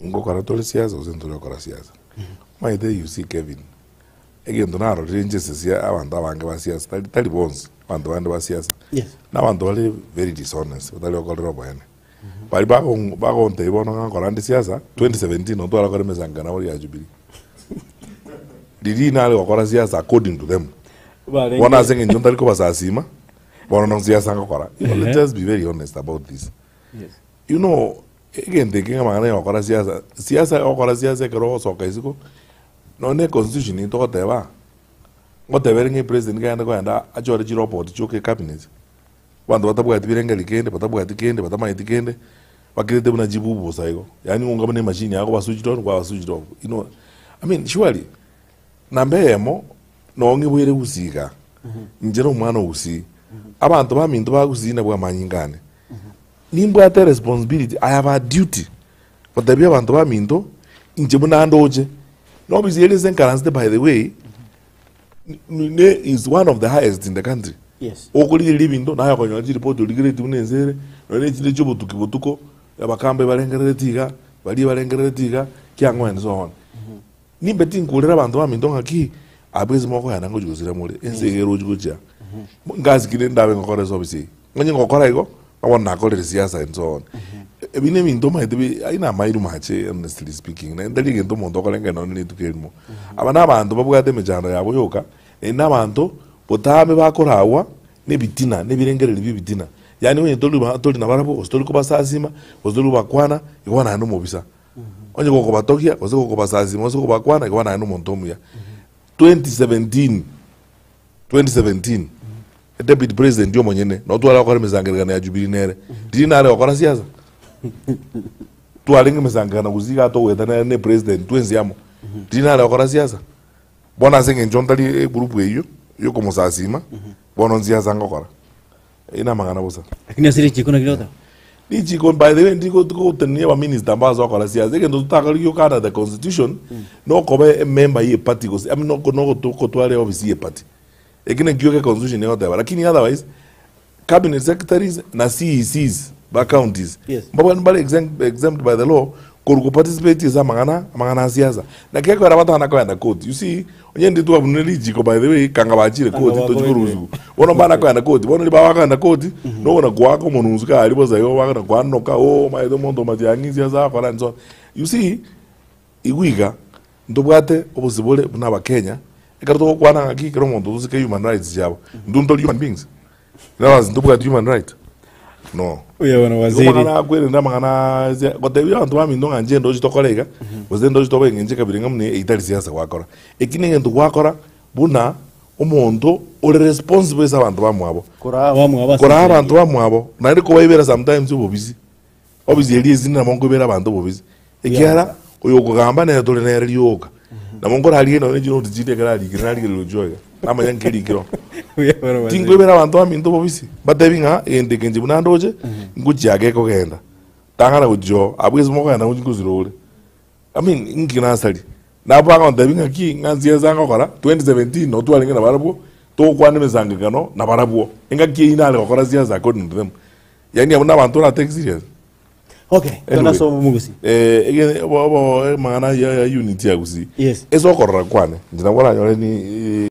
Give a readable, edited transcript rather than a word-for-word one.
Ngokora tore siasa gose ntore gokora siasa? Omanyete you see Kevin, egento narorire inche ase sia abanto abange ba siasa tari tari bonsi, abanto bande ba siasa, Yes. na abanto bare very dishonest batari gokorera oboene. Baria bago bagontebia bono ng'a nkora nde siasa, 2017 nabo tware gokora emesangano nabo ya Jubilee. Riria nare gokora siasa according to them. Barenge- Bono ase eng'encho ntari kobasasima, bono no siasa ngokora. You know, let's just be very honest about this. Yes. You know, egento eke ng'a amang'ana ya gokora siasa, siasa ogokora siasa ekero ogosoka isiko, nonye na econstitution nigo togoteba, ngoteba ere ng'a epresident nigo agende kogenda achore chirobot chioka ecabinet, abanto batabwati birengeri kende, batabwati kende, batamanyeti kende, bakirete buna chibubu bosa igo, yaani onga buna emachine yago switched on kwaba switched off, you know, I mean surely, namba eyemo, nonye ng'iboire gusii igaa, inche na omwana o gusii, abanto baminto ba gusii nabwo amanyinga ane. Nimbwate responsibility, I have a duty gotebia abanto baminto inche buna ndoche. Na ofisi ere ase nkaransete by the way, ne is one of the highest in the country. Yes. Okorigereria ebinto naye okonyora chiripoti origereretie buna ense ere, nonye na echinde chia obotuki botuko, abakamba ebarengereretie iga, baria ebarengereretie iga, kiang'o and so on. Nimbe tinkurera abanto baminto ng'aki, abwo ase mokoyana ngochia gosira more, ense iga erochi gochia. Ngasi ki rende ndabe ngokora ase ofisi eye? Onye ngokora igo, na bono nakorire siasa and so on. Ebi na ebinto omanyete bi ayio na amairu mache honestly speaking, naende tari egento omonto okorengera nonye na rituko erimo. Aba na abanto babwate emechando yabo yoka, naende na abanto botambe bakoragwa na ebitina, na ebirengererio bia ebitina. Yaani onye tori ba tori nabarabwo, gose tori kobasasima, gose tori kobakwana, igo naende omobisa. Onye gokobatogia, gose gokobasasima, gose gokobakwana, igo naye nomonto omuya. 2017 2017 deputy president omonyene nabo tware gokora emesangererekano ya Jubilee nere, riria nare gokora siasa? Twarenge emesangererekano gose iga togoeta nere na epresident twensi amo, riria nare gokora siasa? Bono ase eng'encho ntari egroup eyio yokomosasima, bono nsiasa ngokora. Ayio namang'ana bosa. Lakini ase richiko naki rigoteba? Richiko by the way ndiko gotenenia abaminister mbase gokora siasa egento totakore gioka under the constitution nokoba emember ye party gose I mean noko nokotwara eofisi ye party eki nakio ge constitution egoteba lakini otherwise cabinet secretaries na CECs ba counties Yes. mbabwate mbare exempt, exempt by the law korwa koparticipate ase amang'ana amang'ana a siasa. Naki ekero batana kogenda court you see onye ndiri twabunire richiko by the way kanga bachire Kanga court tochi bakobeire. korusiwa. Bono mbana kogenda court bono riria bakogenda court nokona koaka omonunsu kare bosa igo bakona koanoka ooh omanyete omonto omatiang'i inse ase agokora and so on. You see igo iga ntobwate obosibore buna abakenya ekero togokwana ng'aki ekero omonto tosike human rights chiabo intwe ntori human beings? In other words ntobwati human right? No. Oyo bono Igo waziri. amang'ana akwerende amang'ana ase gotebia abanto baminto ng'a inche ndochi tokore iga, gose ndochi tobe iga inche kabere ng'a buna eyio tari siasa gwakora. Eki na egento gwakora buna omonto ore responsible ase abanto bamwabo. Koraa abamwabo ase Koraa enchera abanto engiya. bamwabo, naende kobaibera sometimes obobisi. Obisi eria esini nabo nkoibera abanto obobisi, ekiagera oyo okogamba nere tore nere rioka. Nabo nkorarigie nonye chinoti chinde ekero arikire narigereria rochio iga, namanya nki erikire oo. Tinkoibera abanto baminto obobisi, mbatebi ng'a egento eke inche buna ndoche, ngochiake ekogenda, tang'ana gochia oo, abwo ase mokogenda ngochia ngosira ore. I mean inki nasaria? Nabo bagontebia ng'aki ng'a nsiasa ngokora, 2017 nabo twarenge nabarabwo, togokwana emesangekano nabarabwo, engaki eyio nare gokora siasa according to them. Yaani abwo nabanto ora take serious. Okay, Anyway, tona ase omogusi. eh, ege- obo- obo- amang'ana ya ya unity ya gusii. Yes. Ase okorora kwane, inche nabo oranyore ni.